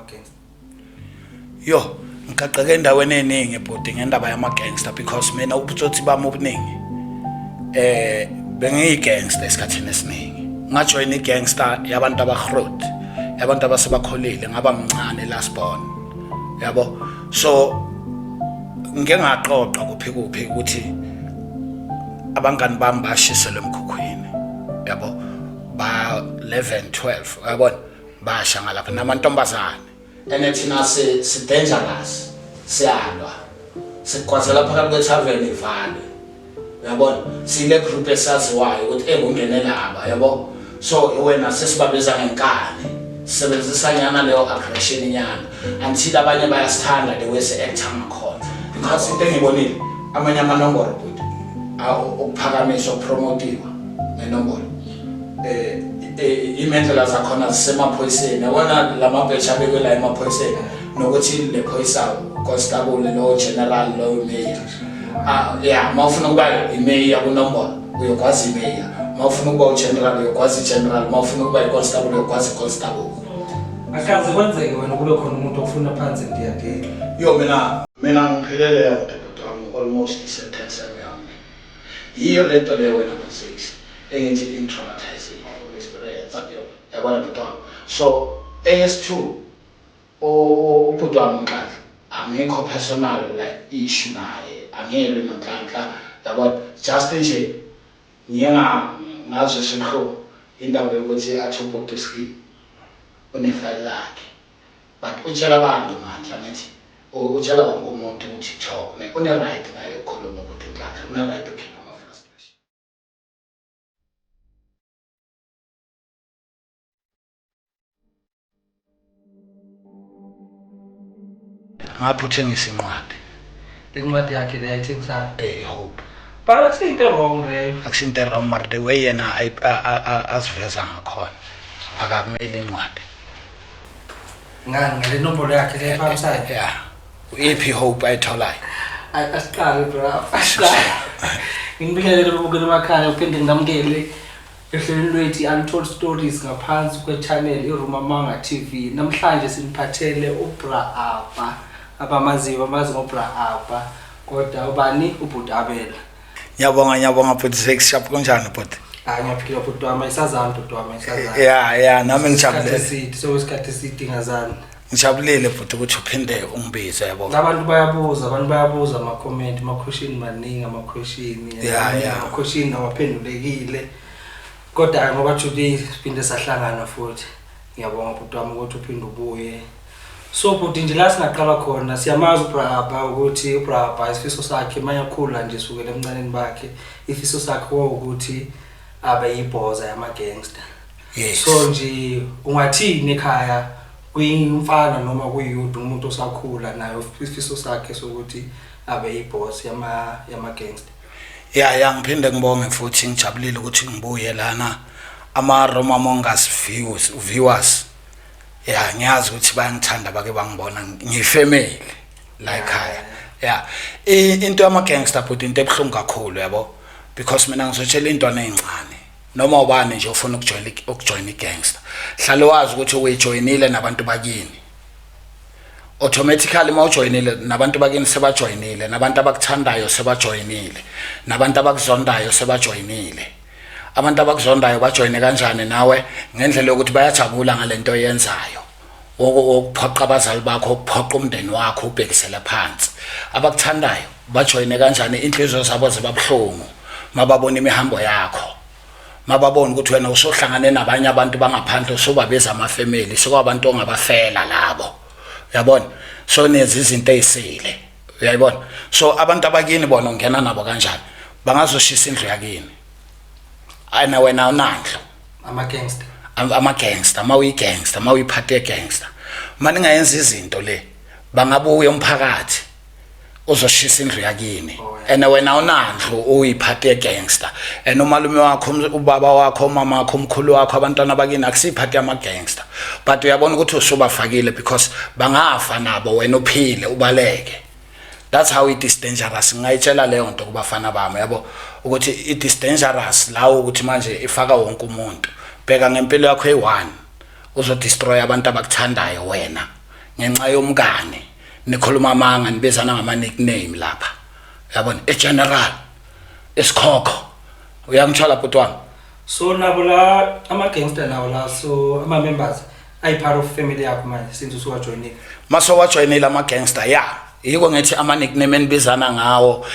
yama-gangster? Yo, ngigaqeke endaweni eningi bhuti ngendaba yama-gangster, because mina ubutsotsi bami obuningi bengiyi-gangster esikhathini esiningi. Ngajoyina i-gangster yabantu abahrot, yabantu abasebakholile, ngaba mncane, last born, yabo. So ngike ngaqoqa kuphi kuphi ukuthi abangani bami bashiselwe emkhukhwini, yabo, ba 11 12, uyabona, basha ngalapha namantombazane. And thina si dangerous, siyalwa, sigwazela phakathi kwethaveni ivalwe, uyabona. Sile group esaziwayo ukuthi ekungene laba, yabo. So wena sesibabiza ngenkani, sisebenzisa nyana leyo aggression nyana until abanye bayasithanda the way si-acta ngakhona, because into engiyibonile, amanye amanombolo bhuti, ukuphakamiswa, ukupromotiwa ngenombolo, imendlela zakhona zisemaphoyiseni, yabona, lamabhetsha abekwe la emaphoyiseni, nokuthi le phoyisa, constable lo, general lo, mayor. Ah, ya, uma ufuna ukuba imeya kunombolo uyokwazi imeya, uma ufuna ukuba ugeneral uyokwazi igeneral, uma ufuna ukuba iconstable uyokwazi iconstable. Akaze kwenzeke wena kube khona umuntu okufuna phansi ndiyadini? Yo, mina ngiphilele leyo nto bhuti wami, almost i-sentence yami yonke yiyo le nto leyo wena Moses engithi in-traumatizing experience, yabona bhuti wami. So AS2 ubhuti wami uNhlanhla, angikho personal like issue naye, angiyelwe noNhlanhla, yabona. Just nje ngiye ngazwisa ubuhlungu indaba yokuthi athi ubhuti uSki unefayili lakhe, but utshela abantu manje, angithi utshela wonke umuntu ukuthi cho une-right naye ukukhuluma ukuthi uNhlanhla une-right ukukhipha ama-frustration. Ngapha uthengisa incwadi. Le ncwadi yakhe le ayithengisayo? Hope. But akusiyinto wrong leyo. Akusinto wrong, mara the way yena aziveza ngakhona, akakumele incwadi. Ngani, ngale nombolo yakhe le ephakamisayo? Ya, iphi hope ayitholayo? Asiqale bro, asiqale. Ngibingelele babukeli emakhaya, uphinde nginamukele ehlelweni lwethu i-Untold Stories ngaphansi kwe-channel iRumamanga TV. Namhlanje siniphathele uBra Abba. Abamaziyo bamazi ngoBra Abba, kodwa ubani ubhuti Abela? Ngiyabonga, ngiyabonga bhuti Zex. Sharp, kunjani bhuti? Hayi, ngiyaphila bhuti wami, ayisazani bhuti wami, ayisazani. Ya, nami Isikhathi ngijabulele. eside, sekuyisikhathi eside ingazani. Ngijabulile bhuti ukuthi uphinde ungibize, yabo. Abantu bayabuza, abantu bayabuza, ama-comment, ama-question maningi, ama-question. Ama-question awaphendulekile, kodwa ngoba today siphinde sahlangana futhi, ngiyabonga bhuti wami ukuthi uphinde ubuye. So bhuti, nje la singaqala khona, siyamazi uBraba ukuthi uBraba isifiso sakhe mayakhula nje sukela emncaneni bakhe, ifiso sakhe ukuthi abe yibhoza yama-gangster. So nje ungathini ekhaya kwimfana noma kuyouth, umuntu osakhula nayo isifiso sakhe sokuthi abe iboss yama gangster? Ya, ngiphinde ngibonge futhi, ngijabulile ukuthi ngibuye lana. Ama-Roma Mongas viewers, ya, ngiyazi ukuthi bayangithanda, bake bangibona, ngiyifamily la ekhaya. Ya, into yama-gangster but into ebuhlungu kakhulu, yabo, because mina ngizotshela intwana ey'ncane noma ubani nje ofuna ukujoyina i-gangster, hlale wazi ukuthi uyijoyinile nabantu bakini. Automatically uma ujoyinile nabantu bakini sebajoyinile, nabantu abakuthandayo sebajoyinile, nabantu abakuzondayo sebajoyinile. Abantu abakuzondayo bajoyine kanjani nawe? Ngendlela yokuthi bayajabula ngalento oyenzayo, wokuphoqa abazali bakho, ukuphoqa umndeni wakho, ubhekisele phansi. Abakuthandayo bajoyine kanjani? Inhliziyo zabo ziba buhlungu mababona imihambo yakho, mababona ukuthi wena usohlangane nabanye abantu bangaphandle, usubabiza amafamily, sekwabantu ongabafela labo, uyabona. So nenza izinto ezisile, uyayibona. So abantu abakini bona ungena nabo kanjani? Bangazoshisa indlu yakini ayina wena awunandlu. Ama-gangster. Ama-gangster, uma uyi-gangster, uma uyiphathi ye-gangster, uma ningayenza izinto le, bangabuya umphakathi uzoshisa indlu yakini. Oh, yeah. And wena awunandlu, uyiphathi ye-gangster, and umalume wakho, ubaba wakho, umama wakho, umkhulu wakho, abantwana bakini akusiyiphathi yama-gangster, but uyabona ukuthi usubafakile, because bangafa nabo, wena uphile ubaleke. That's how it is dangerous. Ngingayitshela leyo nto kubafana bami, yabo, ukuthi it is dangerous lawo, ukuthi manje ifaka wonke umuntu. Bheka ngempilo yakho eyi-one, uzodestroy abantu abakuthandayo wena. Ngenxa yomngane nikhuluma amanga, nibizana ngama nickname lapha, yabona, e-general esikhokho, uyangithola bhuti wami? So nabo la ama-gangster nawo la, so ama-members ayi-part of family yakho manje since usuwajoyinile? Mase wajoyinile ama-gangster, ya, yiko ngithi ama-nickname enibizana ngawo,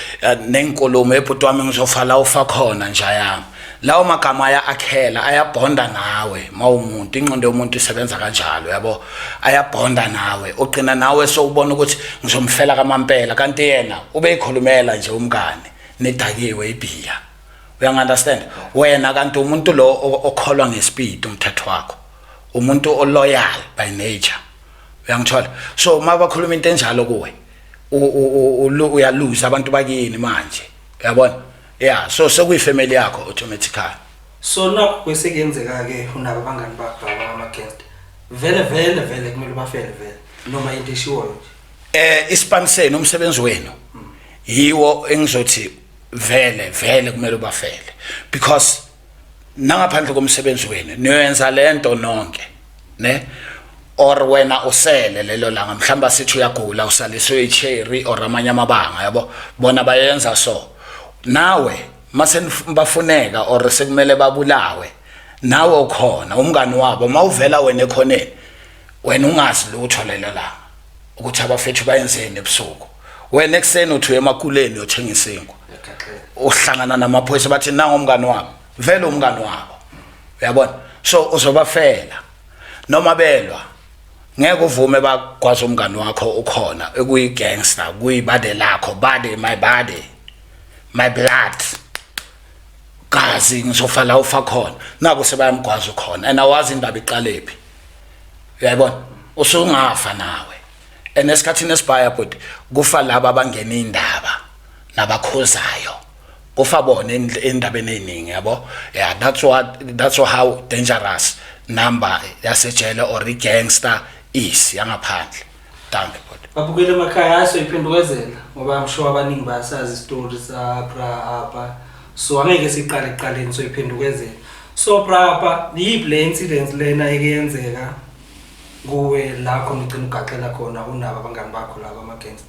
nenkulumo ebhuti wami, ngizofa la ufa khona nja yami, lawo magama aya-akhela, ayabhonda nawe. Mawumuntu, ingqondo yomuntu isebenza kanjalo, yabo, ayabhonda nawe, ugcina nawe sowubona ukuthi ngizomfela kamampela, kanti yena ubeyikhulumela nje umngane, nidakiwe ibhiya, uyangi-understand wena? Kanti umuntu lo okholwa ngespeed umthetho wakho, umuntu oloyal by nature, uyangithola? So uma bakhuluma into enjalo kuwe, uyaluza abantu bakini manje, uyabona? Yeah, so sekuyifamily yakho automatically. So nakho kwesekuyenzeka-ke, unabo abangani bakho laba ama-gangster, vele vele vele kumele ubafele vele noma into eshiwoyo nje? Isipaniseni umsebenzi wenu yiwo engizothi vele vele kumele ubafele, because nangaphandle komsebenzi wenu niyoyenza lento nonke, ne, or wena usele lelo langa, mhlawumbe sithi uyagula, usaliswe icherry or amanye amabanga, yabo, bona bayenza. So nawe mase bafuneka or sekumele babulawe, nawe ukhona umngani wabo, mawuvela wena ekhoneni, wena ungazi lutho lelo langa ukuthi abafethu bayenzeni ebusuku. Wena ekuseni uthi uye emakuleni uyothenga isinkwa, uhlangana namaphoyisa, bathi nango umngani wabo, vele umngani wabo, uyabona? So uzobafela noma belwa, ngeke uvume bagwaza umngani wakho ukhona, ekuyi gangster, kuyibade lakho, bade, my body, my blood, gazi, ngizofa la ufa khona. Naku sebayamgwaza ukhona and awazi indaba iqalephi, uyayibona? Usungafa nawe. And esikhathini esibhaya but kufa laba abangena indaba nabakhozayo, kufa bona endabeni eziningi, yabo. Yeah, that's how dangerous number yasejele or i-gangster is yangaphandle. Thank you, bhuti. Babukele emakhaya, asoyiphendukezela ngoba I'm sure abaningi bayasazi isitori sa-Bra Apha, so angeke siqale ekuqaleni, soyiphendukezela. So Bra Apha, yiphi le incident lena eke yenzeka kuwe la khona ugcina ugaxela khona unabo abangani bakho laba ama-gangster?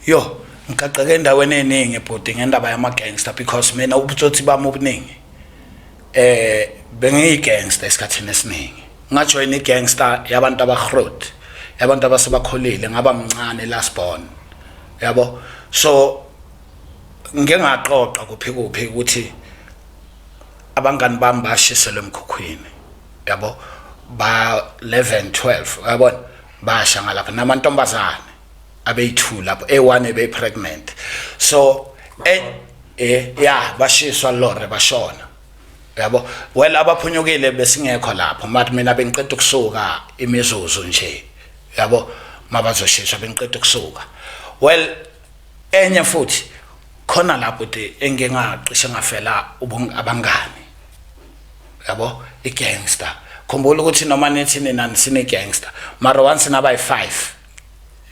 Yo, ngigaqeke endaweni eningi bhuti ngendaba yama-gangster, because mina ubutsotsi bami obuningi, bengiyi-gangster esikhathini esiningi. Ngajoyina i-gangster yabantu abagrot, yabantu abasebakhulile, ngaba mncane, last born, yabo. So ngike ngaxoxa kuphi kuphi ukuthi abangani bami bashiselwe emkhukhwini, yabo, ba 11 12, uyabona, basha ngalapha namantombazane abeyi-2 lapho, e1 ebe pregnant. So ya, bashiswa lore, bashona, yabo. Well, abaphunyukile besingekho lapho, but mina bengiqeda ukusuka imizuzu nje, yabo, mabazoshiswa bengiqeda ukusuka. Well, enye futhi khona lapho de engike ngacishe ngafela abangani, yabo, i-gangster. Khumbula ukuthi noma nithi nina nisine gangster, mara once naba yi-5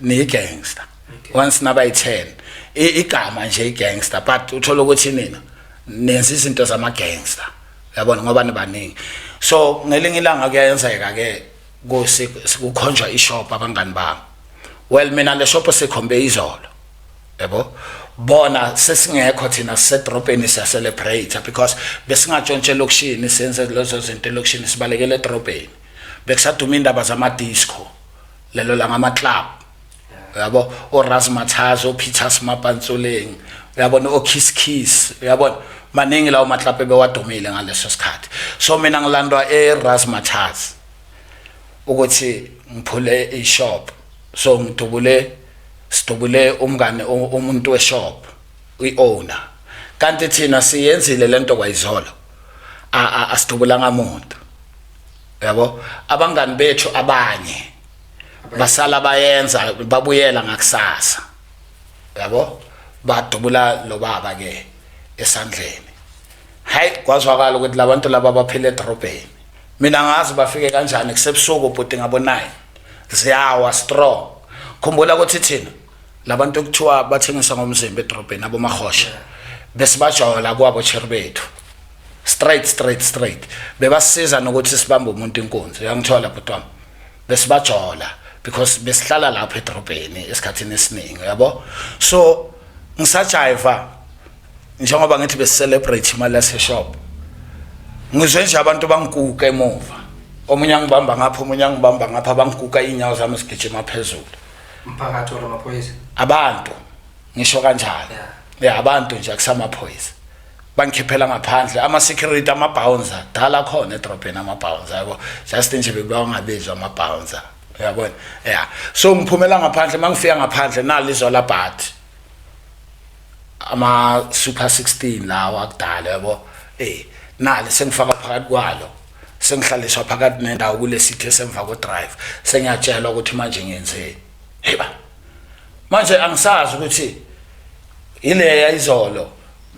niyi-gangster, once naba yi-10, igama nje i-gangster, but uthola ukuthi nina nenza izinto zama-gangster, uyabona, ngoba nibaningi. So ngelinye ilanga kuyenzeka ke kukhonjwa ishop abangani bami. Well, mina le shop sikhombe izolo, yabo, bona sesingekho, thina sisedrobheni siya-celebrate, because besingatshontshe elokishini, senze lezo zinto elokishini, sibalekele edrobheni. Bekusaduma indaba zama-disco lelo langa, ama-club, uyabo, o-Razzmatazz, o-Peters Mapantsoleng, uyabona, o-Kiss Kiss, uyabona, maningi lawo maklabhu ebewadumile ngaleso sikhathi. So mina ngilandwa e-Razzmatazz ukuthi ngiphule ishop, so ngidubule, sidubule umngane, umuntu weshop, i-owner, kanti thina siyenzile lento kwayizolo, asidubulanga muntu, yabo. Abangani bethu abanye basala bayenza, babuyela ngakusasa, yabo, badubula lo baba ke esandleni. Hayi, kwazwakala ukuthi labantu laba baphila edrobheni. Mina ngazi bafike kanjani, kusebusuku bhuti, ngabo 9 ziyawa strong. Khumbula ukuthi thina labantu ekuthiwa bathengisa ngomzimba edrobheni, abomahosha, besibajola kwabo cherry bethu, straight straight straight, bebasiza nokuthi sibambe umuntu inkunzi, uyangithola bhuti wami? Besibajola. Because besihlala lapha edrobheni esikhathini esiningi, yabo. So ngisajiva njengoba ngithi besicelebrate imali yase-shop, ngizwe nje abantu bangikuka emuva, omunye angibamba ngapha, omunye angibamba ngapha, bangikuka, iy'nyawo zami zigijima phezulu. Umphakathi or amaphoyisa? Abantu, ngisho kanjalo. Ya, abantu nje, akusamaphoyisa. Bangikhiphela ngaphandle ama-security, ama-bouncer dala khona edrobheni, ama-bouncer, yabo, just nje bekubangabizwa ama-bouncer, uyabona. Ya, so ngiphumela ngaphandle. Uma ngifika ngaphandle, nali izola bhathi, ama-super 16 lawa akudala, yabo. Nali sengifaka phakathi kwalo, sengihlaliswa phakathi nendawo kule sithi esemva ko-drive. Sengiyatshelwa ukuthi manje ngiyenzeni. Heba, manje angisazi ukuthi ileya izolo,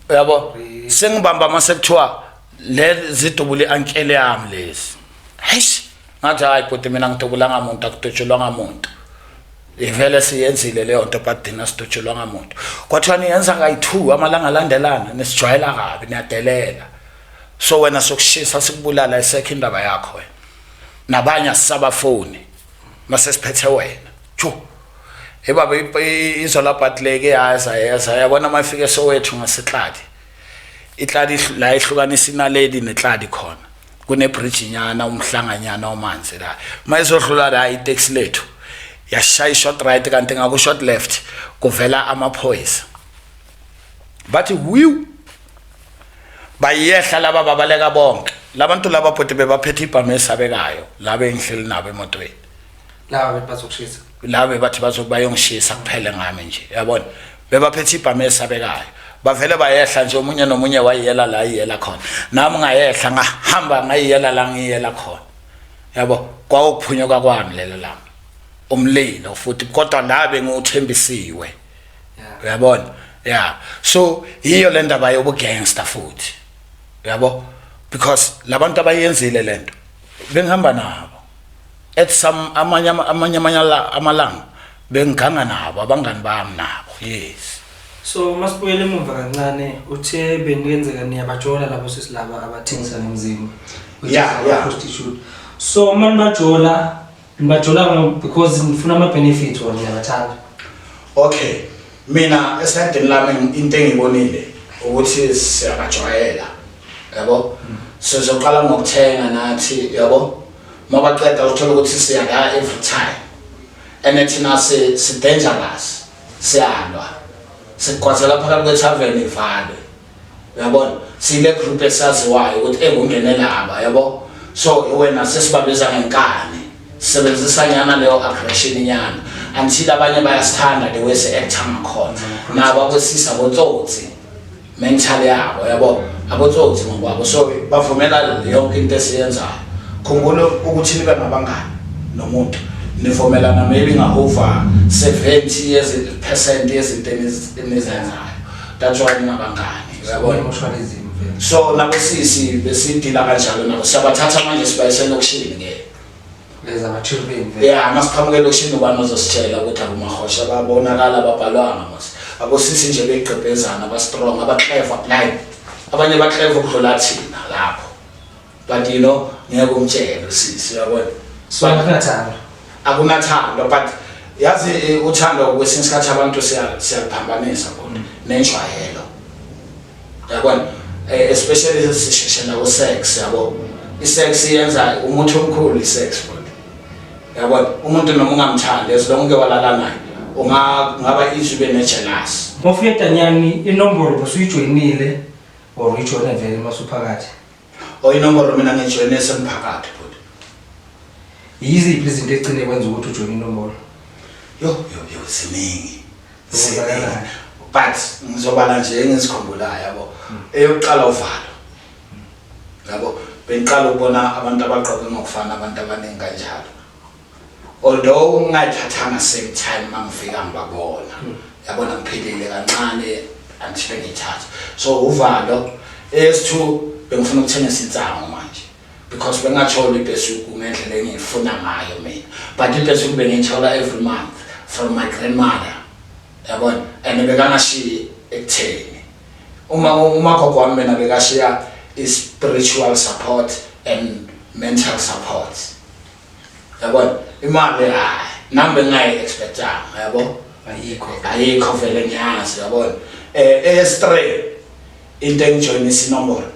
uyabo. Sengibamba mase kuthiwa le zidubule ankele yami lezi. Heish, ngathi hayi bhuti, mina ngidubulanga muntu, akudutshulwanga muntu. Ivele siyenzile leyo nto, but thina sidutshulwanga muntu. Kwathiwa niyenza kayi-2 amalanga alandelana, nisijwayela kabi, niyadelela. So wena sokushisa, sikubulala, isekho indaba yakho wena, nabanye asisabafoni mase siphethe wena. Chu, ebaba, izola bhatleke yaza yaza, yabona. Mafike Soweto ngasetladi, itladi la ihlukanisa inaledi netladi khona, kune bridge nyana, umhlanganyana wamanzi la. Mayizodlula la itaxi lethu, yashaya short right, kanti ngaku short left kuvela amaphoyisa. Bathi wiu, bayehla laba, babaleka bonke labantu laba. Bhuti, bebaphethe ibhamu esabekayo laba engihleli nabo emotweni. Laba bethi bazokushisa? Laba bathi bazobayongishisa kuphele ngami nje, yabona. Bebaphethe ibhamu esabekayo. Bavele bayehla nje, omunye nomunye wayiyela la iyela khona, nami ngayehla, ngahamba ngayiyela la ngiyela khona, yabo. Kwawukuphunyuka kwami lelo lami umlilo futhi, kodwa la bengiwuthembisiwe, uyabona. Yeah, so yiyo le ndaba yobu-gangster futhi, uyabo, because labantu abayenzile lento bengihamba nabo at some amanye amalanga bengiganga nabo, abangani bami nabo, yes. So masibuyele emuva kancane, uthe beniyenzeka niyabajola labo sisi laba abathengisa ngomzimba, which is prostitute. So uma nibajola, nibajola because nifuna ama-benefits or niyabathanda? Okay, mina esayidini lami into engibonile ukuthi siyabajwayela, yabo. Sizoqala ngokuthenga nathi, yabo. Mabaqeda uthola ukuthi siya la every time, and thina si dangerous, siyalwa, sigwazela phakathi kwethaveni ivalwe, uyabona. Sile group esaziwayo ukuthi ekungene laba, yabo. So wena sesibabiza ngenkani, sisebenzisa nyana leyo aggression nyana until abanye bayasithanda the way si-acta ngakhona nabo akwesisa botsotsi mental yabo, yabo, abotsotsi ngokwabo. So bavumela yonke into esiyenzayo. Khumbula ukuthi nibe ngabangani nomuntu, nivumelana maybe nga-over 70 years percent yezinto enizenzayo. That's why ningabangani, uyabona. Emotionalism vele. So nabosisi besidila kanjalo nabo, siyabathatha manje sibayise elokishini ke. Leza ama-children vele. Ya, masiqhamuke elokishini, ubani ozositshela ukuthi abomahosha babonakala ababhalwanga mos? Abosisi nje beyigqebhezana, aba-strong, aba-clever, blind, abanye ba-clever ukudlula thina lapho, but you know, ngeke umtshele usisi, uyabona. So akunathando? Akunathando, but yazi, uthando kwesinye isikhathi abantu siyaliphambanisa bona nenjwayelo, yabona. Especially sisheshela ku-sex, yabo. I-sex iyenza umuthi omkhulu, i-sex futhi, yabona. Umuntu noma ungamthandi, as long uke walala naye, ungaba easy ube ne-jealous. Mawufika edanyani, inombolo bosuyijoyinile or uyijoyine vele masuphakathi? O, inombolo mina ngijoyine semphakathi, bhuti. Yiziphi izinto egcine kwenza ukuthi ujoyine inombolo? Yo yo yo, ziningi. Ziningi. Ziningi, but ngizobala nje engizikhumbulayo, yabo. Eyokuqala, uvalo, yabo. Bengiqala ukubona abantu abagqoke ngokufana, abantu abaningi kanjalo, although ngingayithathanga same time. Mangifika ngibabona, yabona, ngiphilile kancane until ngiyithatha. So uvalo. Eyesi-two, bengifuna ukuthengisa insango manje because bengatholi ibhesuku ngendlela engiyifuna ngayo mina, but ibhesuku bengiyithola every month from my grandmother, yabona, and bekangashiyi ekutheni uma umagogo wami mina bekashiya i-spiritual support and mental support, yabona. Imali hayi. Nami bengayi expectanga, yabo. Ayikho. Ayikho vele, ngiyazi, yabona. S3, into engijoyinisa inombolo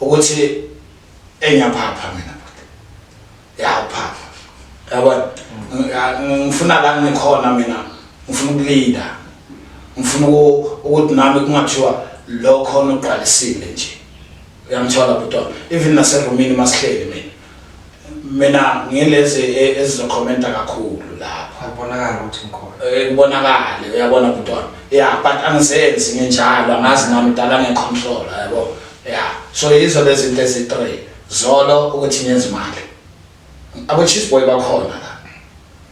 ukuthi engiyaphapha mina bhuti, yaphapha, yabona. Ngifuna la ngikhona mina, ngifuna ukulinda, ngifuna ukuthi nami kungathiwa lo khona uqalisile nje, uyangithola bhuti? Even naserumini masihleli, mina ngilezi ezizokhomenta kakhulu lapho. Akubonakala ukuthi ngikhona. Kubonakale, uyabona bhuti wami? Yeah, but angizenzi ngenjalo, angazi nami dala ngecontrol, yabo. Yeah, so yizo lezi zinto ezi-3 zolo ukuthi ngenze imali. Abo cheese boy bakhona la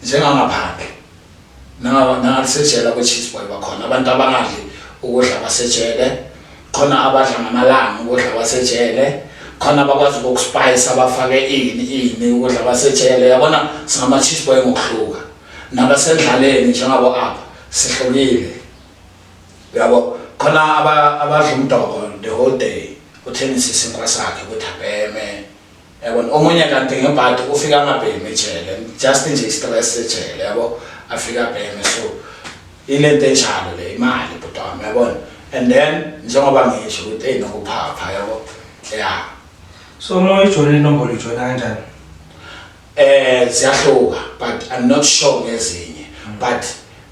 njengangaphandle, nangasejele abo cheese boy bakhona, abantu abangadli ukudla kwasejele khona, abadla ngamalanga ukudla kwasejele khona, abakwazi ukuspice, abafake ini ini ukudla kwasejele, yabona. Singama cheese boy ngokuhluka nabasendlaleni njengabo apha, sihlukile, yabo. Khona abadla umdoko the whole day, uthengisa isinkwa sakhe ukuthi abheme, yabona. Omunye kanti ngebhadi ufika angabhemi ejele, just nje i-stress ejele, yabo, afika abheme. So ilento enjalo le, imali bhuti wami, yabona. And then njengoba ngisho ukuthi eyi nokuphapha, yabo, yeah. So uma uyijoyina inombolo, uyijoyina kanjani? Ziyahluka, but I'm not sure ngezinye, but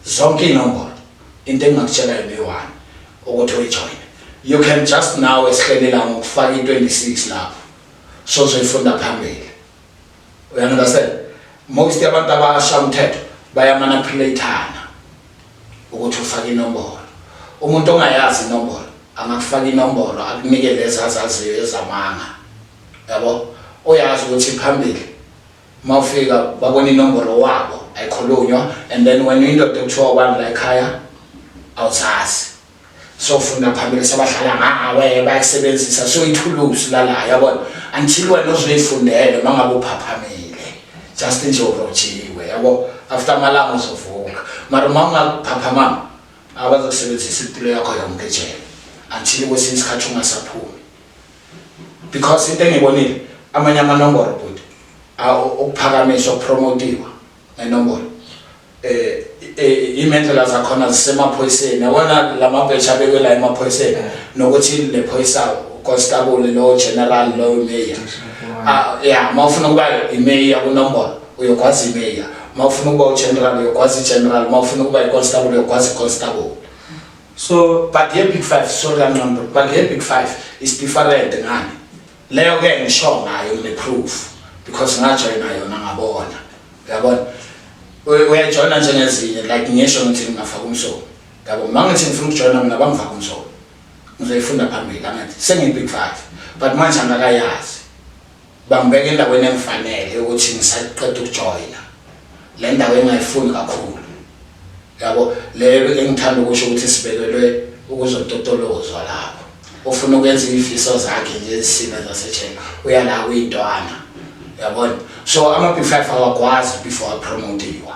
zonke inombolo, into engingakutshela yona iyi-one, ukuthi uyijoyine, you can just now esihlelela ngokufaka i-26 lapho, so uzoyifunda phambili, uyangunderstand? Most yabantu abasha umthetho bayamanipulathana ukuthi ufake inombolo. Umuntu ongayazi inombolo angakufaka inombolo, akunike lezi azaziyo ezamanga, yabo. Uyazi ukuthi phambili mawufika babona inombolo wabo ayikhulunywa, and then when indoda ekuthiwa ubani la ekhaya awuzazi, so funda phambili, sebadlala ngawe, bayakusebenzisa, so ithulusi lala, yabona, until wena uzoyifundele. Mangabe uphaphamile, just nje urojiwe, yabo, after amalanga uzovuka. Mara uma ungaphaphamanga, abazokusebenzisa impilo yakho yonke ejele until kwesinye isikhathi ungasaphumi, because into engibonile, amanye amanombolo bhuti, ukuphakamiswa, ukupromotiwa ngenombolo, imendlela zakhona zisemaphoyiseni, yabona, lamabhesha abekwe la emaphoyiseni, nokuthi le phoyisa, constable lo, general lo, mayor. Ah yeah, mawufuna ukuba imayor kunombolo uyokwazi imayor, mawufuna ukuba ugeneral uyokwazi igeneral, mawufuna ukuba iconstable uyokwazi iconstable. So but ye big five, sorry kancane, but ye big five is different. Ngani leyo ke ngisho ngayo, ngine proof because ngajoyina yona, ngabona, uyabona. Uyajoyina njengezinye, like ngisho ngithi ngingafaka umsolo, yabo. Uma ngithi ngifuna ukujoyina mina, bangifaka umsolo, ngizoyifunda phambili. Angithi sengiyi-big five, but manje angakayazi, bangibeka endaweni engifanele ukuthi ngisaqeda ukujoyina le ndawo engayifuni kakhulu, yabo. Leyo engithanda ukusho ukuthi sibekelwe ukuzototolozwa lapho. Ufuna ukwenza iy'fiso zakhe nje ezisile zasejele, uya la kuyintwana, yabona. So ama-big five awakwazi before apromotiwa.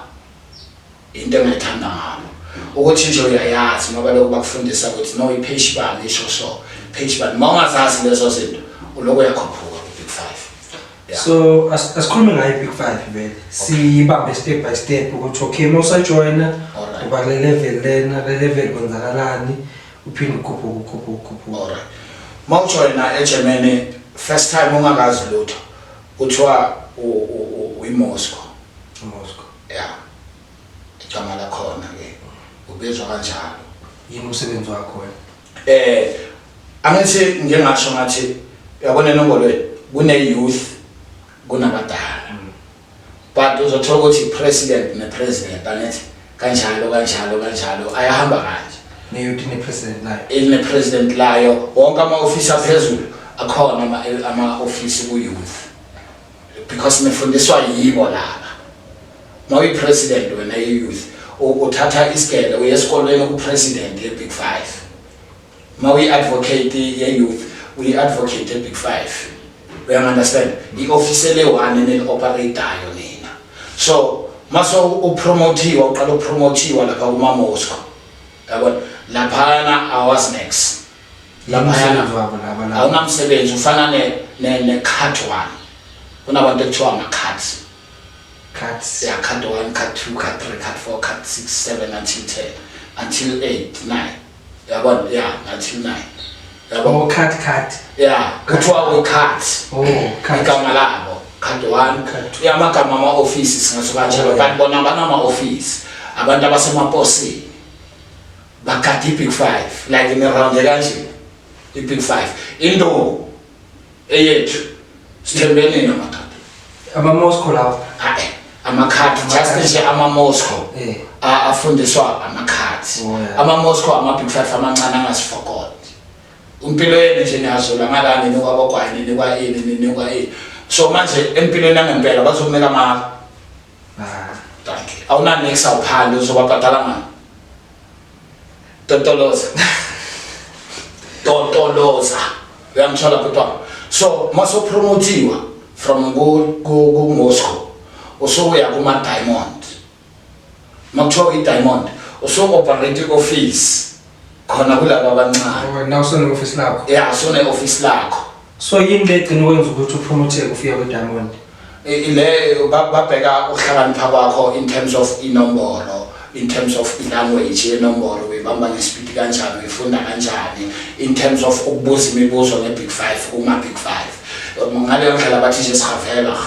Into engayithanda ngabo ukuthi nje uyayazi ngoba lokhu bakufundisa ukuthi no, i-page bani isho, so page bani. Uma ungazazi lezo zinto, uloko uyakhuphuka ku-big five. Yeah. So asikhulume ngayo i-big five vele, siyibambe step by step ukuthi okay, uma usajoyina, uba kule level lena, kule level kwenzakalani, uphinde ukhuphuke, ukhuphuke, ukhuphuke. Alright. Mawujoyina eGermany first time ungakazi lutho, kuthiwa uyiMoscow. Moscow. Yeah. Igama lakhona ke ubizwa kanjalo. Yini umsebenzi wakho wena? Angithi ngingasho ngathi, uyabona, enombolweni kune youth, kunabadala. But uzothola ukuthi president ne president, angithi kanjalo kanjalo kanjalo, ayahamba kanje. Ne-youth ne-president layo. Ine president layo, wonke ama office aphezulu akhona, ama office ku youth, because nifundiswa yibo laba. Mawuyi president wena ye youth, uthatha isigele uye esikolweni ku president ye big 5. Mawuyi advocate ye youth, uyi advocate ye big 5, uyangunderstand? I-office le one eneli-operatayo nina. So maso upromotiwa, uqala upromotiwa lapha kuma Moscow, yabona, laphana awas next laphayana. Umsebenzi wabo laba laba? Awunamsebenzi, ufana ne cat one. Kunabantu ekuthiwa ama-cats. Cuts. Yeah, cut 1, cut 2, cut 3, cut 4, cut 6, 7 until 10, until 8, 9. Yabona? Yeah, until 9. Yabo? Oh, cut cut. Yeah, kuthiwa we-cut. Oh, cut. Igama labo, cut 1. Cut two. Yeah, amagama ama-ofisi singasho kanjalo, Oh, yeah. but bona banama-ofisi. Abantu abasemaposini bagada i-big five, like nirawunde kanje i-big five. Induku eyethu sithembe nina madoda. Ama-Moscow lawo. Hayi, amakhadi just nje ama-Moscow. Afundiswa amakhadi. Oh, yeah. Ama-Moscow ama-big five amancane angasifokoti. Impilo yenu nje niyazula ngala ninikwa abogwayi, ninikwa ini, ninikwa ini. So manje empilweni yangempela bazokumela amala. Thank you. Awunanix awuphandi uzobabhadala ngani? Totoloza. Totoloza. Uyangithola bhuti wami? So mase upromotiwa from ku Moscow usuya kuma Diamond. Makuthiwa i-Diamond usu-operate office khona kulaba abancane. Oh, now usune-office lakho. Yeah, usune-office lakho. So yini le egcina ukwenza ukuthi upromote ufike kwi-Diamond? Le babheka ukuhlakanipha kwakho in terms of inombolo, in terms of i-language yenombolo, uyibamba ngespeed kanjani, uyifunda kanjani, in terms of ukubuza imibuzo nge-big five kuma-big five. Ngaleyo ndlela bathi nje sihavela.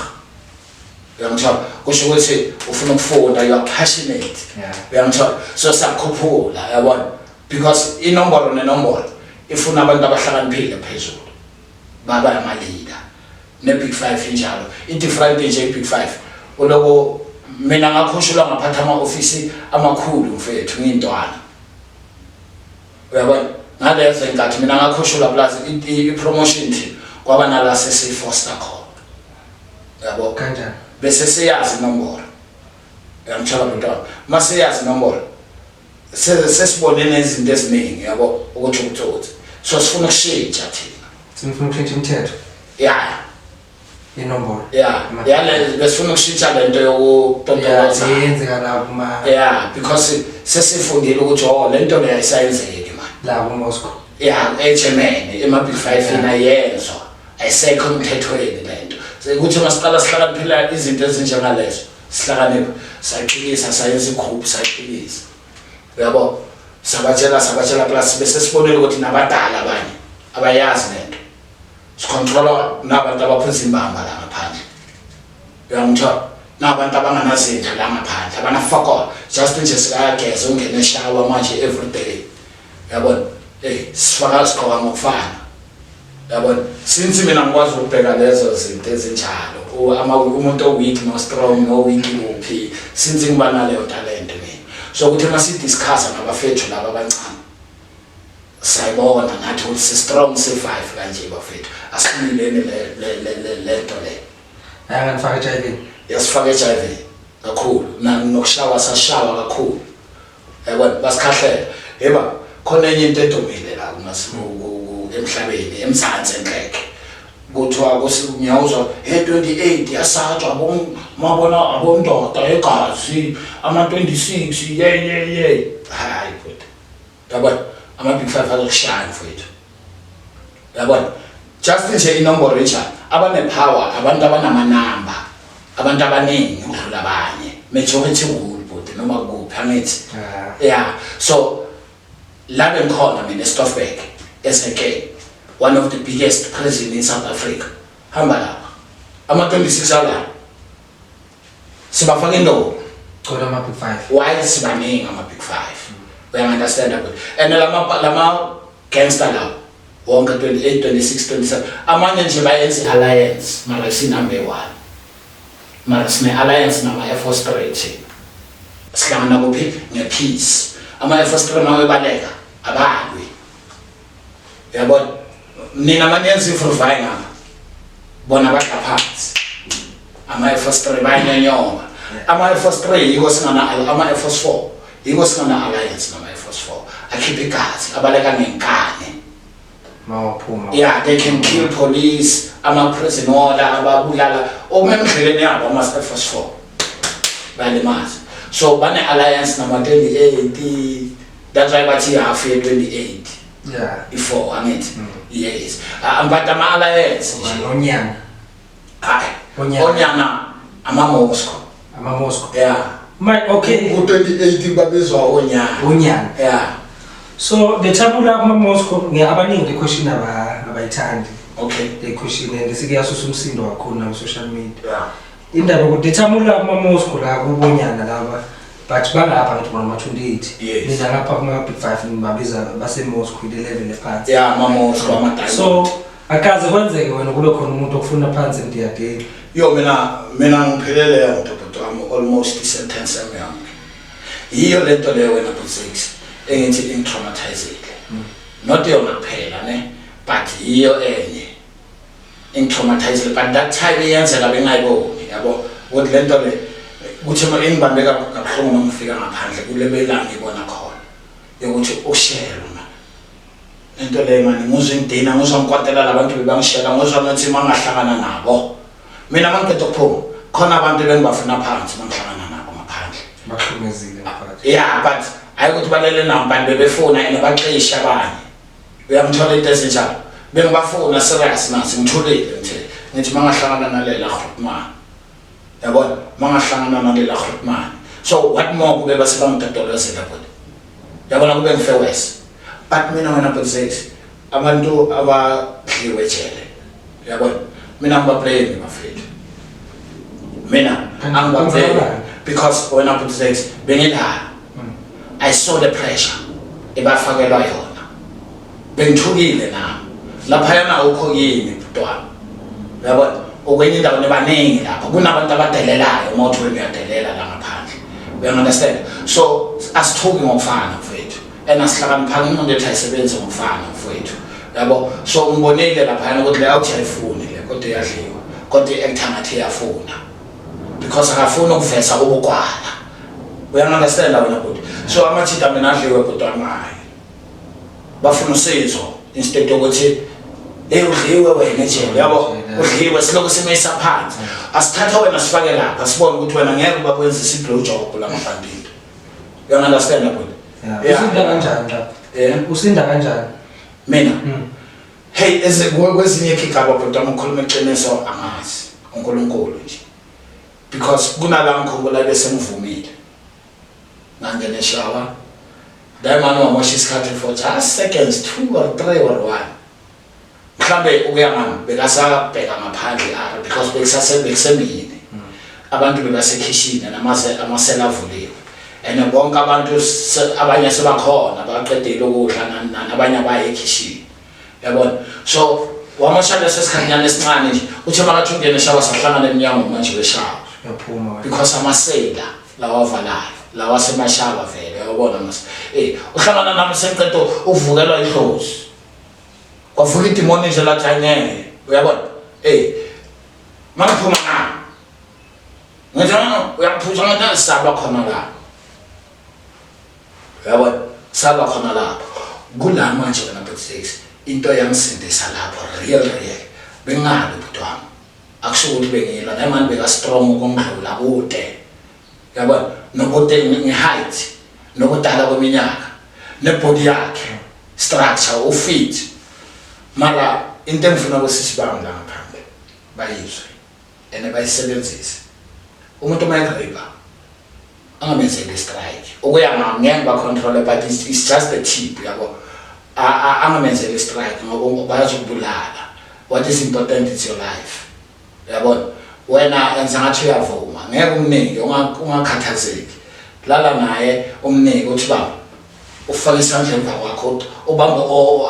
Uyangithola? Kusho ukuthi ufuna ukufunda, you are passionate. Uyangithola? So siyakhuphula, yabona? Because inombolo nenombolo ifuna abantu abahlakaniphile phezulu. Baba ama-leader. Ne-big five injalo. I-different nje i-big five. Uloko mina ngakhushulwa ngaphatha ama-ofisi amakhulu mfethu ngiyintwana. Uyabona? Ngalezo inkathi mina ngakhushulwa plus i-promotion team kwaba nala sesifoster khona. Yabo? Kanjani? Bese siyazi inombolo. Uyangithola bhuti? Mase yazi inombolo sesibone nezinto eziningi, yabo, ukuthi ubutsotsi. So sifuna ukushintsha thina. Sinifuna ukushintsha imithetho inombolo. Yeah, yale besifuna ukushintsha lento yokutontoloza. Yenzeka la kuma Yeah, because sesifundile ukuthi oh lento le ayisayenzeki man. La ku-Moscow. Yeah, eGermany ema big five inayenzwa. Ayisekho emthethweni lento. Sekuthi masiqala sihlakaniphila izinto ezinjengalezo. Sihlakanipha, saxilisa, sayenza igroup, saxilisa. Uyabo? Sabatshela plus bese sibonile ukuthi nabadala abanye abayazi lento. Sicontrola nabantu abaphuza imbamba la ngaphandle. Uyangithola? Nabantu abanganazindlu la ngaphandle, abanafakol. Just nje sikayageza ungene eshawa manje every day. Uyabona? Eh, sifaka sigqoka ngokufana. Uyabona? Since mina ngikwazi ukubheka lezo zinto ezinjalo, umuntu o-weak no strong no weak kuphi, since ngiba naleyo talent mina. So ukuthi masi discuss nabafethu laba abancane, sayibona nathi ukuthi si strong si 5 kanje bafethu. Asimilene le nto le. Ayanganifaka HIV. Yasifaka HIV kakhulu. Na nokushawa sashawa kakhulu. Yabona basikhahlela. Yeba khona enye into edumile la emhlabeni eMzansi enhleke. Kuthiwa ngiyawuzwa hey 28 yasatshwa mabona abondoda egazi ama 26 ye ye ye. Hayi bhuti. Yabona ama big five azokushaya mfowethu. Yabona just nje inombolo enjani abane power, abantu abanamanamba, abantu abaningi ukudlula abanye, majority rule bhuti noma kuphi angithi. Yeah, so la bengikhona mina eStoffberg SK, one of the biggest prison in South Africa. Hamba lapha ama 26 ala sibafaka indobo. Gcwele ama big five. Why sibaningi ama big five? Uyangunderstand ukuthi and lama gangster lawo wonke 28, 26, 27 amanye nje bayenza alliance, mara si number 1, mara sine alliance nama Air Force 3 thina. Sihlangana kuphi? Ngepeace. Ama Air Force 3 mawebaleka abalwi. Uyabona nina maniyenza i-free ngapha, bona badla phansi. Ama Air Force 3 bayanyonyoba. Ama Air Force 3 yiko singana, ama Air Force 4 yiko singana alliance nama Air Force 4 akhipha igazi, abaleka ngenkani. Mawaphuma. Yeah, they can kill police, ama prison warder ababulala uma emdleleni yabo. Ama Air Force 4 bayalimaza. So bane alliance nama 28, that's why bathi half ye 28. I4 angithi? Yes. But ama alliance nje. Nonyana. Hayi. Onyana. Onyana ama Moscow. Ama-Moscow. Yeah. My okay. Ku-28 babizwa onyana. Onyana. Yeah. So the time ula kuma-Moscow, ngiya abaningi le question abayithandi. Okay. Le question and sike yasusa umsindo kakhulu na social media. Yeah. Indaba ukuthi the time ula kuma-Moscow la kubonyana laba but bangapha ngithi bona ma-28. Yes. Mina ngapha kuma-Big Five ngibabiza base-Moscow ile level ephansi. Yeah, ama-Moscow, ama-diamond. So akaze kwenzeke wena kube khona umuntu okufuna phansi emdiyadeni. Yo, mina ngiphile leyo nto, bhuti wami, almost i-sentence yami yonke. Yiyo lento leyo wena, bhuti Six, engithi ingi-traumatizile. Not yona kuphela ne, but yiyo enye ingi-traumatizile, but that time iyenzeka bengayiboni, yabo, ukuthi lento le kuthi uma ingibambe kabuhlungu uma ngifika ngaphandle kule la ngibona khona yokuthi ushelwa man. Lento leyo mani nguzwa ingidina, nguzwa ngikwatela labantu bebangishela, nguzwa ngathi uma ngahlangana nabo mina, uma ngiqeda ukuphuma, khona abantu bengibafuna phansi uma ngihlangana nabo ngaphandle. Bahlukumezile mphakathi. Yeah, but hayi ukuthi balele nabo, but bebefuna and baxisha abanye, uyangithola, into ezinjalo. Bengibafuna serious nasi ngithulile, ngithe ngithi uma ngahlangana nalela grootman, yabona, uma ngahlangana nalela grootman. So what more kube base bangidodolozela, bhuti, yabona, kube ngife worse. But mina wena, bhuti Six, abantu abadliwe ejele, yabona, mina ngiba-blame bafethu, mina angiba-blame because wena, bhuti Six, bengila, I saw the pressure ebafakelwa yona, bengithukile nami laphayana. Awukho kimi, bhuti wami, uyabona, okwenye indawo nibaningi lapho kunabantu abadelelayo. Uma uthi wena uyadelela la ngaphandle, uyangi-understand? So asithuki ngokufana, mfowethu, and asihlakaniphanga, ingqondo yethu ayisebenzi ngokufana, mfowethu, yabo. So ngibonile laphayana ukuthi le awuthi ayifuni le, kodwa iyadliwa, kodwa i-actor ngathi iyafuna because akafuni ukuveza ubugwala, uyangi-understand wena, bhuti? So amajita mina adliwe, bhuti wami, hayi, bafuna usizo instead yokuthi, hey, udliwe wena ejele, yabo, udliwe, silokhu simisa phansi. Asithatha wena sifake lapha, sibone ukuthi wena ngeke ubakwenzisa i-blow job lamabhandidi, uyangi-understand, bhuti? Yeah. Usinda kanjani lapho? Usinda kanjani? Mina, hey, kwezinye igigaba, bhuti wami, ngikhuluma iqiniso, angazi, uNkulunkulu nje, because kunala ngikhumbula bese ngivumile, ngangena eshawa, dayimani wamosha isikhathi for just seconds, 2 or 3 or 1 mhlambe, ukuya ngami bekasabheka ngaphandle ara because bekusase bekusemini, abantu bebasekhishini namase amasela avuliwe and bonke abantu abanye sebakhona baqedile ukudla, nani nani, abanye abaye ekhishini, yabona. So wamosha leso sikhathanyana esincane nje, uthe makathi ungene eshawa, sahlangana emnyango manje weshawa. Uyaphuma wena. Because amasela lawa avalayo lawa asemashawa vele, uyabona mas, uhlangana nami sengiqeda uvukelwa idlozi, kwavuka idimoni nje lathi angeke, uyabona. Mangiphuma nami ngithi, "No, uyaphusha," ngathi saba khona lapho, uyabona, saba khona lapho kula manje wena, but six into yangisindisa lapho real real, bengabi, bhuti wami, akusho ukuthi bengilwa nayimani, beka strong ukungidlula kude, yabona, nokude nge-height, nokudala kweminyaka, ne-body yakhe structure, u-fit. Mara into engifuna kusisibanga la ngaphandle bayizwe and bayisebenzise, umuntu uma e-rape angamenzeli strike, ukuya ngami ngeke ngiba-control, but it's just a tip, yabo. Angamenzeli strike ngoba bayazokubulala. What is important is your life, uyabona. Wena enza ngathi uyavuma, ngeke umnike, ungakhathazeki, lala naye, umnike, uthi baba ufake isandla emva kwakho, ubambe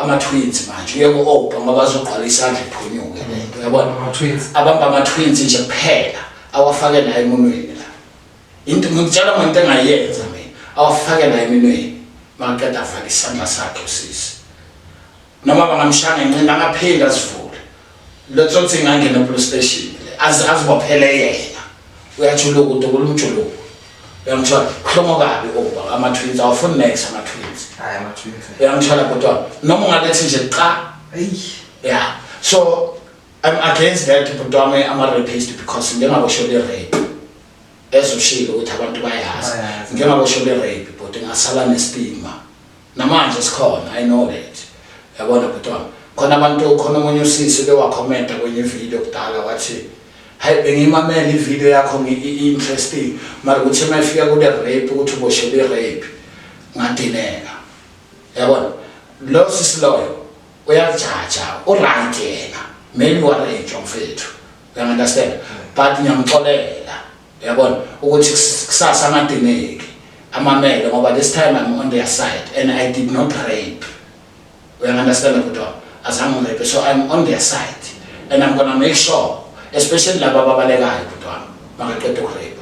ama-twins manje, uye ku-opa ngoba azogqwala isandla iphunyuke lento, uyabona. Ama-twins. Abamba ama-twins nje kuphela, awafake la emunweni la, into ngikutshela ngento engayenza mina, awafake la eminweni, maqeda avale isandla sakhe usisi, noma bangamshaya ngenqina angaphinda azivule. Letsotsi ingangena e-police station le, azibophele yena, uyajuluka, udubula umjuluko, uyangithola, kuhlongo kabi oba ama-twins awafuni next ama-twins. Hayi, ama-twins. Uyangithola, kodwa noma ungalethi nje cha. Eyi. Yeah, so I'm against that, bhuti wami, ama-rapist, because ngingaboshelwa i-rape, ezoshilo ukuthi abantu bayazi. Bayazi. Ngingaboshelwa i-rape, but ngasala ne-stigma namanje sikhona, I know that, yabona, bhuti wami. Khona abantu, khona omunye usisi bewakhomenta kwenye ividiyo kudala wathi Hayi, bengiyimamela ivideo yakho, ngi-interesting, mara ukuthi uma ifika kule rape, ukuthi uboshelwe i-rape, ngadineka, yabona. Lo sisi loyo uyajaja, u-right yena, maybe warejwa mfethu, uyangi-understand, but ngiyamxolela, uyabona, ukuthi kusasa angadineki, amamele, ngoba this time I'm on their side and I did not rape, uyangi-understand bhuti wami? Azange ngirape, so I'm on their side and I'm gonna make sure, especially laba ababalekayo, bhuti wami, makaqeda ukurape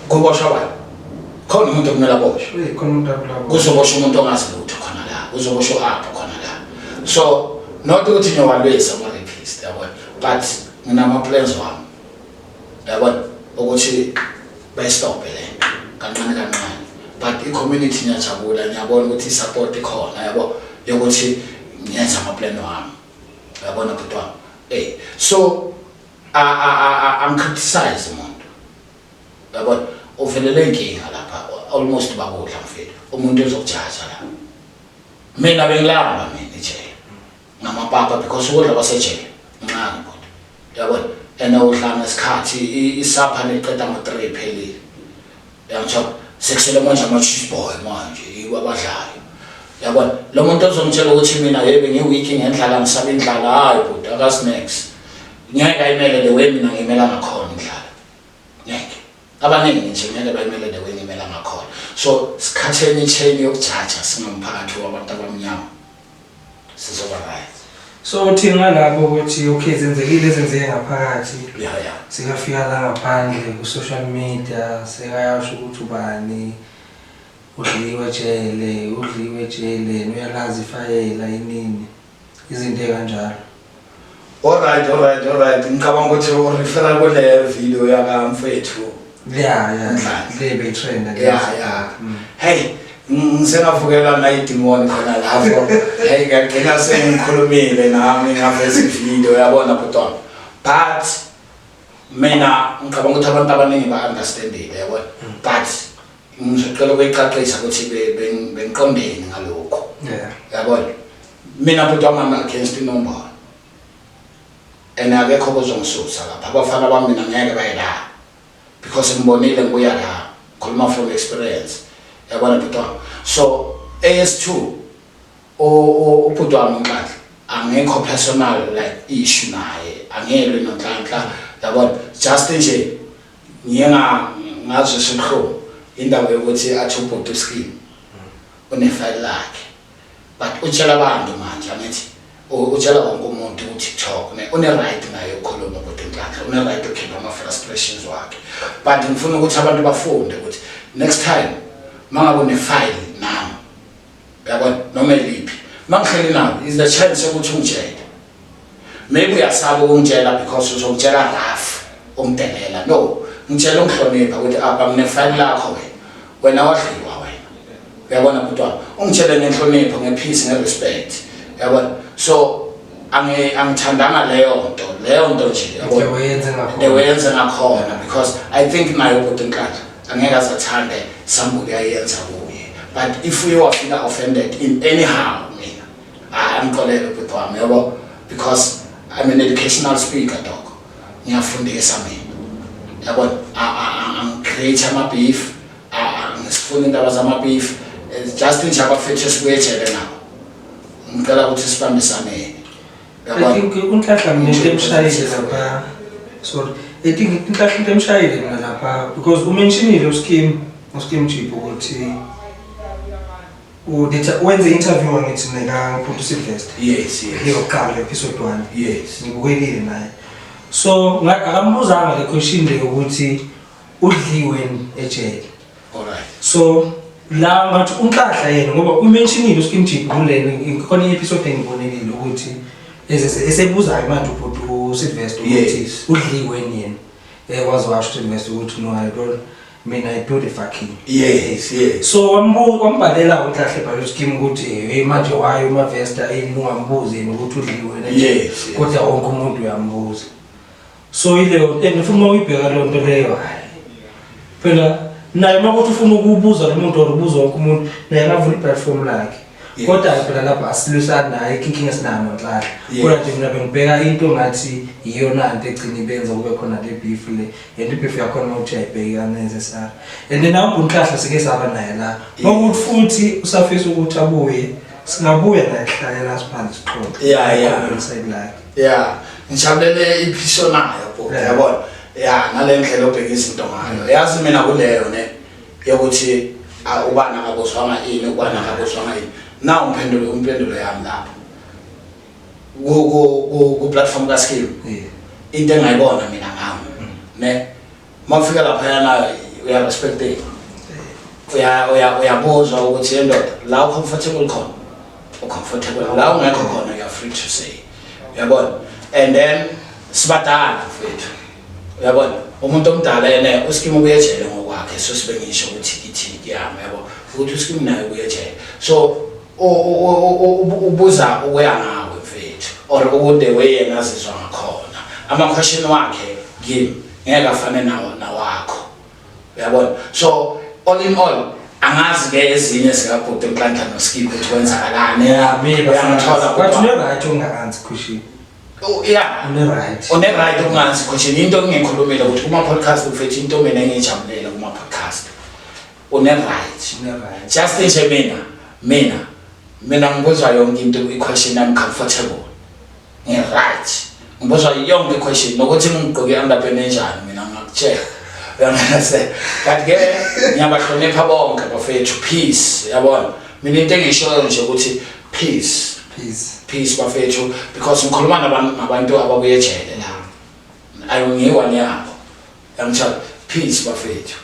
kuboshwa bani? Khona umuntu okumele aboshwe. Hey, khona umuntu akulabo. Kuzoboshwa umuntu ongazi lutho khona la, kuzoboshwa apho khona la. So not ukuthi ngiyowalwisa ama-rapist, yabona, but nginama-plans wami, yabona, ukuthi bayistophe le nto kancane kancane. But i-community, ngiyajabula, ngiyabona ukuthi i-support ikhona, yabo, yokuthi ngiyenza ama-plan wami, uyabona bhuti wami. Ey, so angicriticize umuntu, uyabona, uvelele inkinga lapha, almost bakudla mfethu, umuntu ezokujaja la. Mina bengilamba mina ejele ngamapapa, because ukudla kwasejele ncane bhuti, uyabona, and udla ngesikhathi isapha niqeda ngo-3, phelile, uyangithola. Sekusele manje ama-cheese boy manje, yibo abadlayo, yabona. Lo muntu ozongitshela ukuthi mina yebe ngi-weak ngendlala, ngisaba indlala, hayi bhuti, akazi-nex, ngeke ayimele the way mina ngiyimela ngakhona indlala. Ngeke, abaningi nje ngeke bayimele the way ngimela ngakhona. So sikhatheni i-chain yokujaja singumphakathi wabantu abamnyama, sizoba right. So uthi ngalapho ukuthi okay, zenzekile ezenzeke ngaphakathi, ya. Sikafika la ngaphandle ku-social media, sekayasho ukuthi ubani udliwe jele, udliwe jele, uyalazi ifayela inini, izinto ey'kanjalo. Alright, ngicabanga ukuthi urefera kule video yakamfethu. Ya. Nhlanhla. Le beyitrenda. Ya, hey, ngisengavukela nayidimoni khona lapho. Hey, ngagcina sengikhulumile nami, ngaveza ivideo, yabona bhuti wami. But mina ngicabanga ukuthi abantu abaningi ba-understandile, yabona, but ngizocela ukuyicacisa ukuthi bengiqondeni ngalokho, yabona. Mina bhuti wami, I'm against inombolo and akekho kozongisusa lapha. Abafana bami mina ngeke baye la, because ngibonile ngibuya la, khuluma from experience, yabona bhuti wami. So AS2, ubhuti wami uNhlanhla, angekho personal like issue naye, angelwe noNhlanhla, yabona. Just nje ngiye ngazwisa ubuhlungu indaba yokuthi athi ubhuti uSkim unefayili lakhe, but utshela abantu manje, angithi utshela wonke umuntu ku-TikTok ne une-right naye ukukhuluma ukuthi Nhlanhla une-right ukukhipha ama-frustrations wakhe. But ngifuna ukuthi abantu bafunde ukuthi next time mangabe une-file nami, uyabona, noma eliphi, mangihleli nawe, is the chance yokuthi ungitshele. Maybe uyasaba ukungitshela because uzongitshela rough, ungidelela. No, ngitshela ungihlonipha ukuthi apha nginefayili lakho, wena wadliwa wena, uyabona bhuti wami. Ungitshele ngenhlonipho, ngepeace, ngerespect, uyabona. So angithandanga leyo nto nje, The way yenze ngakhona. The way yenze ngakhona, because I think naye ubhuti Nhlanhla angeke azathande sambuke ayenza kuye. But if uye wafika offended in anyhow, mina angixolele bhuti wami, yabo, because I'm an educational speaker, dog, ngiyafundisa mina, yabona. Angicreate ama-beef, angisifuni indaba zama-beef. Just nje abafethu esibuye ejele nabo, ngicela ukuthi sibambisaneni. I think uNhlanhla mina into emshayile lapha, sorry, I think uNhlanhla into emshayile mina lapha, because umentionile uSkim Chip ukuthi wenze interview, angithi, nekaMkhulu Sylvester. Yes. Leyokuqala, episode 1. Yes. Ngibukelile naye, so akambuzanga le question le ukuthi udliwe ejele. So la ngathi uNhlanhla yena, ngoba umentionile uSkim Chip kuleni khona i-episode engibonelile ukuthi esebuzayo manje ubhuti uSylvester ukuthi udliwe yena, waze washo uSylvester ukuthi no, I don't, mina I do the fucking. Yes. So wambhalela uNhlanhla, ebhala uSkim ukuthi hey, manje why uMavesta ungambuzi yena ukuthi udliwe na? Yes. Kodwa wonke umuntu uyambuza. So ileyo, and futhi uma uyibheka leyo nto leyo, hayi phela naye uma kuthi ufuna ukubuza lo muntu or ubuza wonke umuntu, naye angavula i-platform lakhe. Kodwa phela lapha asilwisani naye, inkinga esinayo noNhlanhla. Kodwa nje mina bengibheka into ngathi iyona nto egcina ibenza kube khona le beef le, and i-beef yakhona ukuthi ayibheki unnecessary. And then awubhunhlahla sike saba naye la, makuthi futhi usafisa ukuthi abuye, singabuya naye, sihlale la siphansi sixoxe. Inside lakhe. Yeah, ngijabulele i-peace onayo bhuti, yabona, ya, ngale ndlela obheka izinto ngayo. Yazi mina kuleyo ne yokuthi ah, ubani akabuzwanga ini, ubani akabuzwanga ini, na umphendulo, impendulo yami lapho ku platform ka skill, into engayibona mina ngami ne, mawufika lapha yana uya respected, uya uya uyabuzwa ukuthi yendoda la u-comfortable khona, u-comfortable la ungekho khona, you are free to say, uyabona. And then sibadala mfethu, uyabona, umuntu omdala yena uSkim ubuye ejele ngokwakhe, so sibe ngisho ukuthi ithi yami, yabo, ukuthi uSkim naye ubuye ejele, so ubuza ukuya ngawe mfethu or ukude way yena azizwa ngakhona. Ama-question wakhe kimi ngeke afane nawo nawakho, uyabona. So all in all, angazi-ke ezinye zikabhuti Nhlanhla noSkim ukuthi kwenzakalani. Yeah, maybe. Uyangithola? But une-right ukunga-answer question. Oh, yeah. Une-right. Une-right ukunga-answer question. Into engiyikhulumile ukuthi kuma-podcast mfethu, into mina engiyijabulela kuma-podcast, une-right. Une-right. Just nje mina ngibuzwa yonke into, i-question, I'm comfortable, ngi-right, ngibuzwa yonke i-question, nokuthi ngigqoke i-underpant enjani, mina ngingakutshela, uyangase. Kanti-ke ngiyabahlonipha bonke bafethu. Peace, yabona, mina into engishoyo nje ukuthi peace. Peace. Peace bafethu, because ngikhuluma nabantu ababuye ejele la, ayongiwa niyabo, yangithola. Peace bafethu.